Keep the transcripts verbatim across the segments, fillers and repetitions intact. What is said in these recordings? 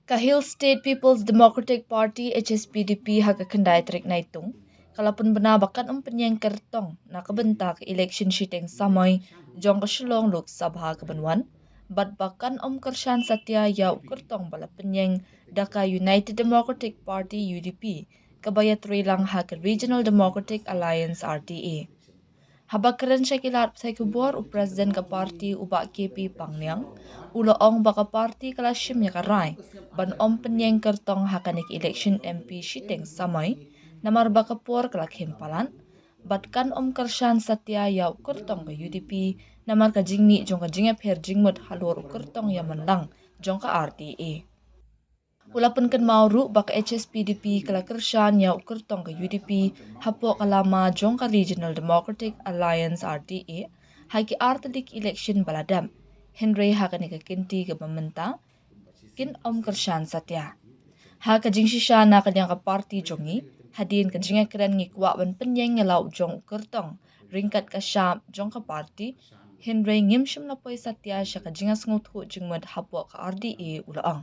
Ka Hill State People's Democratic Party, H S P D P, ha ka khyndai tarik Naitung, ka la pynbna ba kan ym pynïeng kyrtong na ka bynta ka election shiteng samoi jong ka Shillong Lok Sabha ka ban wan, bad ba kan ym kyrshan satia ïa u kyrtong ba la pynïeng da ka United Democratic Party, U D P, kaba ïatreilang ha ka Regional Democratic Alliance, R D A. Haba kren sha ki lad pathai khubor, u President ka party, u Bah K P Pangniang, u la ong ba ka party ka la shim ïa ka rai ban ym pynïeng kyrtong ha kane ka election M P shiteng samoi, namar ba ka por ka la khem palat, bad kan ym kyrshan satia ïa u kyrtong ka U D P, namar ka jingmih jong ka jingïapher jingmut halor u kyrtong ïamanlang jong ka R D A. U la pynkynmaw ruh ba ka H S P D P ka la kyrshan ïa u kyrtong ka U D P hapoh ka lama jong ka Regional Democratic Alliance, R D A, ha ki ar tylli ki election ba la dep. Hynrei ha kane ka kynti kaba mynta, kin ym kyrshan satia. Ha ka jingshisha na ka liang ka party jong ngi, hadien ka jingïakren ngi kwah ban pynïeng ïa la u jong u kyrtong ryngkat ka shap jong ka party, hynrei ngim shym la poi satia sha ka jingïasngewthuh jingmut hapoh ka R D A, u la ong.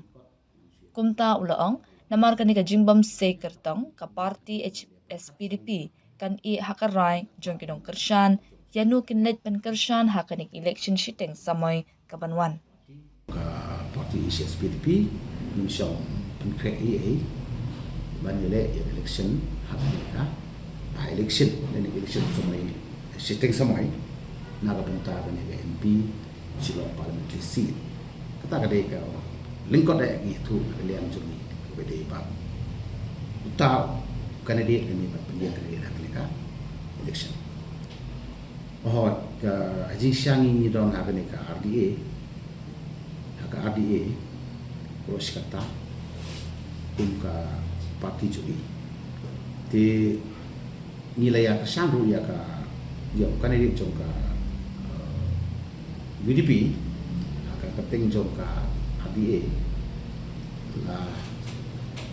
Kumta u la ong, namar kane ka jingbym sei kyrtong, ka party H S P D P kan ïeh ha ka rai jong ki nongkyrshan ïa no kin leit ban kyrshan ha kane ka election shiteng samoi ka ban wan. Ka party H S P D P ngim shym pynkhreh ei ei ban ïaleh ïa ka election ha kane ka by-election, lane election samoi, shiteng samoi, na ka bynta kane ka M P Shillong Parliamentary Seat. Kata ka dei ka lyngkot eh ngi ïathuh na ka liang jong ngi, kaba dei ba uta u candidate lane ban pynïeng candidate ha kane ka election. Hooid, ka jingshisha ngi don ha kane ka R D A, ha ka R D A, ruh shi katta kum ka party jong ngi. Te ngi la ïa kyrshan ruh ïa ka, ïa u candidate jong ka, eh, U D P ha ka kyrteng jong ka R D A la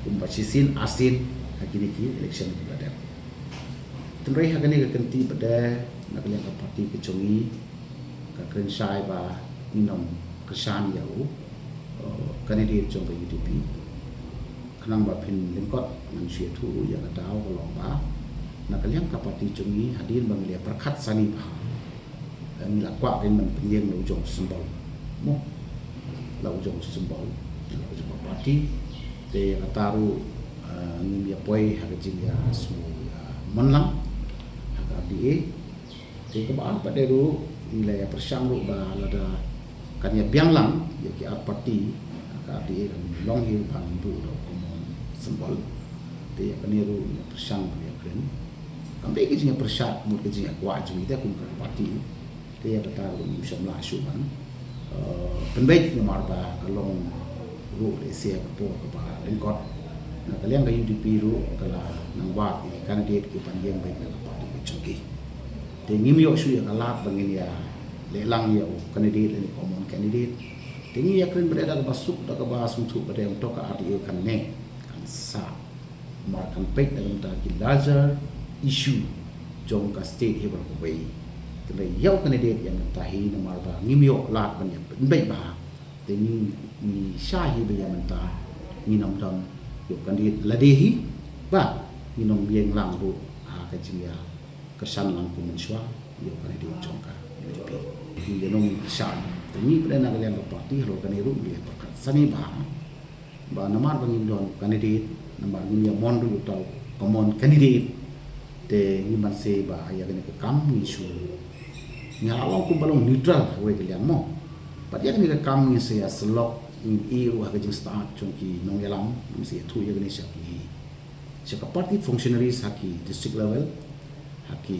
kumba shisien arsien ha kine ki election kiba dep. Hynrei ha kane ka kynti pat de, na ka liang ka party ka jong ngi ka kren shai ba ngin ym kyrshan ïa u, eh, candidate jong ka U D P. Khnang ba phin lyngkot, ngan shu ïathuh ïa ka daw ka long ba na ka liang ka party jong ngi, hadien ba ngi la pyrkhat sani bha, eh, ngi la kwah kein ban pynïeng la u jong u symbol, mo, la u jong u symbol, la u jong ka party. Te kata ruh, eh, ngim ïa poi ha ka jingïasngew, eh, mon lang ha ka R D A. Te kaba ar pat de ruh, ngi la ïa pyrshang ruh ba lada kan ïa biang lang ïa ki ar party, ka R D A kan long hi ba ngin buh da u common symbol. Te ïa kane ruh ngi ïa pyrshang ban ïa kren. Kam dei ka jingïapyrshah, mut ka jingïakwah jong ngi te kum ka party. Te ïa kata ruh ngim shym lah shuh ban, eh, pynbeit namar ba ka long ruh lehse ka por kaba lyngkot. Na ka liang ka U D P ruh ka la nang wad ïa ki candidate kiban ïeng beit na ka party ka jong ki. Te ngim ïoh shuh ïa ka lad ba ngin ïa lehlang ïa u candidate lane common candidate. Te ngi ïa kren bad da kaba suk, da kaba sngewthuh, bad da ïa u to ka R D A kan ne, kan sah. Namar kan peit na ka bynta ki larger issue jong ka state hi baroh kawei. Te ïa u candidate ïa mynta hi namar ba ngim ïoh lad ban ïa pynbeit bha. Te ngi, ngi shah hi ba ïa mynta ngin ym don ïa u candidate lade hi, ba ngin ym ïeng lang ruh ha ka jingïa kyrshan lang kum mynshuwa ïa u candidate jong ka U D P. Ngi ïa nong kyrshan. Te ngi pat de na ka liang ka party halor kane ruh ngi ïa pyrkhat sani bha ba namar ba ngim don candidate, namar ngim ïa mon ruh ïa uta u common candidate. Te ngim banse ba ïa kane ka kam ngi shu, ngi la long kumba long neutral ha kawei ka liang mo. Bad ïa kane ka kam ngin sa ïa sylok, ngin ïoh ruh ha ka jingstad jong ki nongïalam, ngin sa ïathuh ïa kane sha ki, sha ka party functionaries ha ki district level, ha ki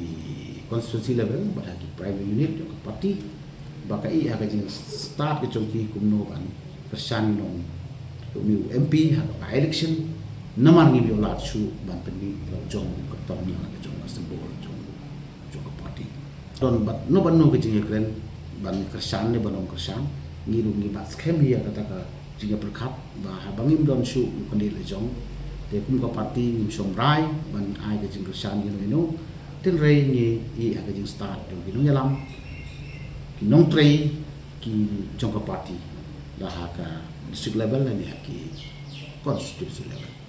constituency level, bad ha ki primary unit jong ka party. Ba ka ïoh ha ka jingstad ka jong ki kumno ban kyrshan nong ïa u M P ha ka by-election. Namar ngim ïoh lad shuh ban pynmih la u jong ka kyrtong, la ka jong ka symbol jong, jong ka party. Don bad no bad no ka jingïakren ban kyrshan ne ban ym kyrshan, ngi ruh ngi bat skhem ïa kata ka jingïapyrkhat ba haba ngim don shuh u candidate la jong, te kum ka party ngim shym rai ban ai ka jingkyrshan ïa no ïa no. Hynrei ngi ïoh ha ka jingstad jong ki nongïalam, ki nongtrei, ki jong ka party, la ha ka district level lane ha ki constituency level.